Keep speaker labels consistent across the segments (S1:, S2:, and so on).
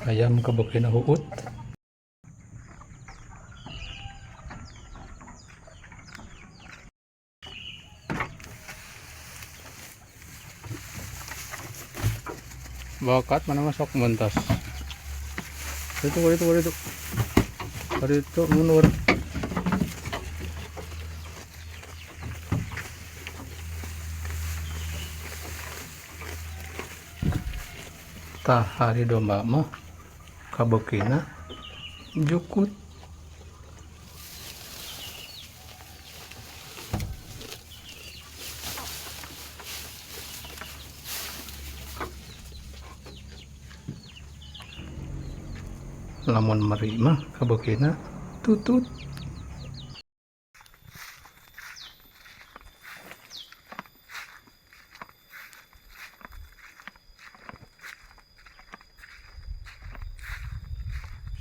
S1: Ayam kabeukina huut. Bakat mana masuk mentas. Itu itu itu. Itu mundur. Tah, ari domba mah kabeukina jukut. Lamun meri mah kabeukina tutut.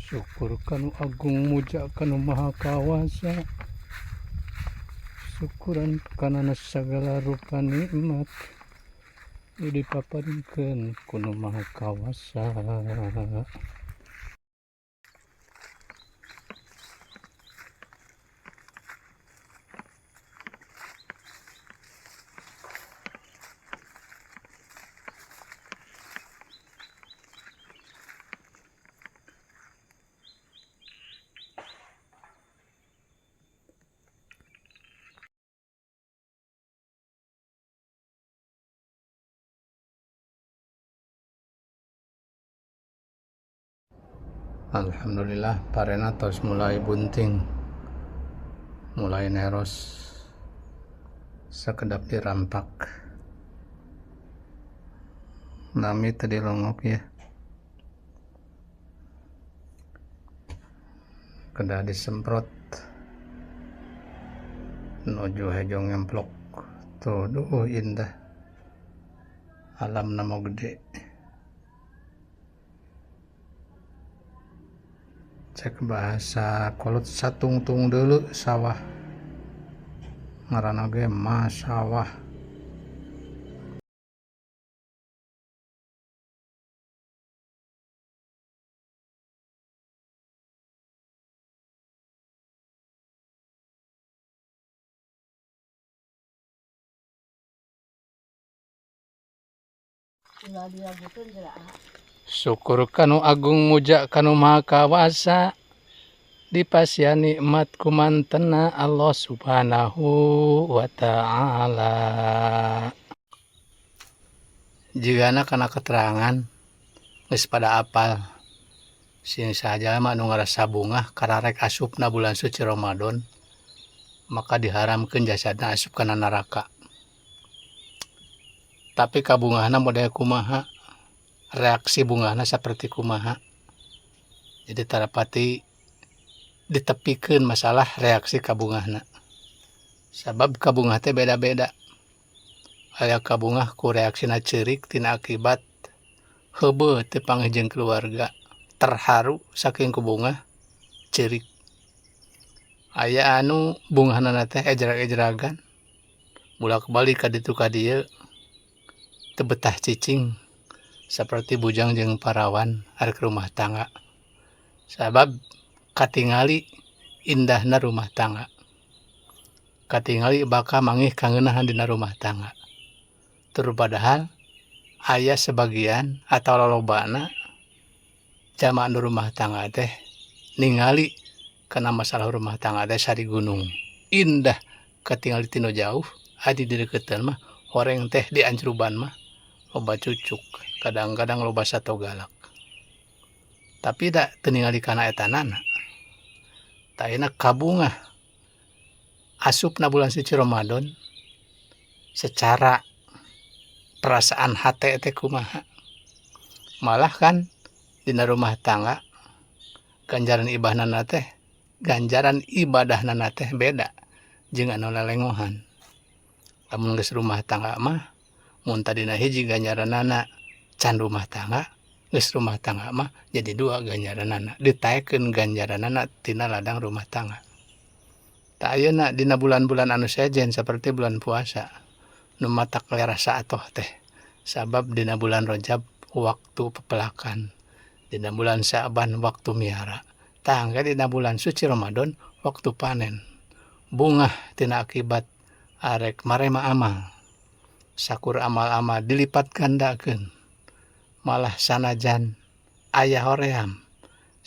S1: Syukur kanu agung, muja kanu maha kawasa, syukuran kana sagala rupa nikmat nu dipaparikeun ku nu maha kawasa. Alhamdulillah, parena tos mulai bunting, mulai neros, sakedap dirampak. Nami tadi longok ya, kedah disemprot nuju hejo ngemplok. Tuh, duh, indah alam nama gede. Cek bahasa kolot, satungtung dulu sawah, ngaranna ge masawah.
S2: Tinggal diragukeun geura.
S1: Syukur kanu agung, muja kanu maha kawasa, dipasihan nikmat ku mantena Allah Subhanahu wa Ta'ala. Jigana kana keterangan geus pada apal sing saja mah anu ngarasa bungah kararek asupna bulan suci Ramadan, maka diharamkeun jasadna asup kana neraka. Tapi kabungahna model kumaha, reaksi bungahna seperti kumaha, jadi tarapati ditepikeun masalah reaksi kabungahna, sabab kabungah teh beda-beda. Aya kabungah ku reaksina ceurik tina akibat heubeut teu panggih jeung keluarga, terharu saking ku bungah ceurik. Aya anu bungahna teh ejrag-ejragan, bolak-balik ka ditu ka dieu, teu betah cicing seperti bujang jeung parawan arek rumah tangga, sabab katingali indahna rumah tangga, katingali bakal manggih kangeunahan dina rumah tangga. Tur padahal aya sebagian atau lolobana jalma anu rumah tangga teh ningali kana masalah rumah tangga teh sari gunung indah katingali tinu jauh, adi dideukeutan mah horeng teh diancruban mah loba cucuk, kadang-kadang loba sato galak, tapi da teu ningali kana etanana. Tah, ayeuna kabungah asupna bulan suci Ramadan secara perasaan hate teh kumaha? Malah kan dina rumah tangga ganjaran ibadahna teh, ganjaran ibadahna teh beda jeung anu lelengohan. Lamun geus rumah tangga mah, mun tadina hiji ganjaranana can rumah tangga, geus rumah tangga mah jadi dua ganjaranana, ditaekeun ganjaranana tina ladang rumah tangga. Tah, ayeuna dina bulan-bulan anu sejen seperti bulan puasa nu matak rasa atoh teh, sabab dina bulan Rajab waktu pepelakan. Dina bulan Sya'ban waktu miara, tah engke dina bulan suci Ramadan waktu panen. Bungah tina akibat arek marema amal, sakur amal-amal dilipat gandakeun, malah sanajan aya hoream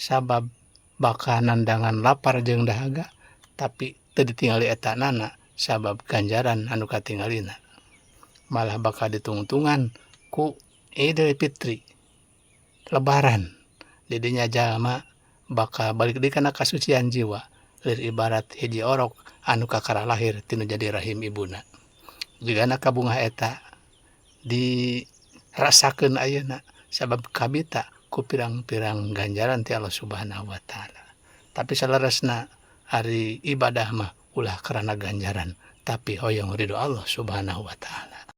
S1: sabab bakal nandangan lapar jeung dahaga, tapi teu ditingali eta nana sabab ganjaran anu katingalina malah bakal ditungtungan ku Idul Fitri, lebaran. Didinya jalma bakal balik deui kana kasucian jiwa, lir ibarat hiji orok anu kakara lahir tinu jadi rahim ibuna. Jigana kabungah eta dirasakeun ayeuna sabab kabita ku pirang-pirang ganjaran ti Allah Subhanahu wa taala. Tapi saleresna ari ibadah mah ulah karana ganjaran, tapi hoyong ridho Allah Subhanahu wa taala.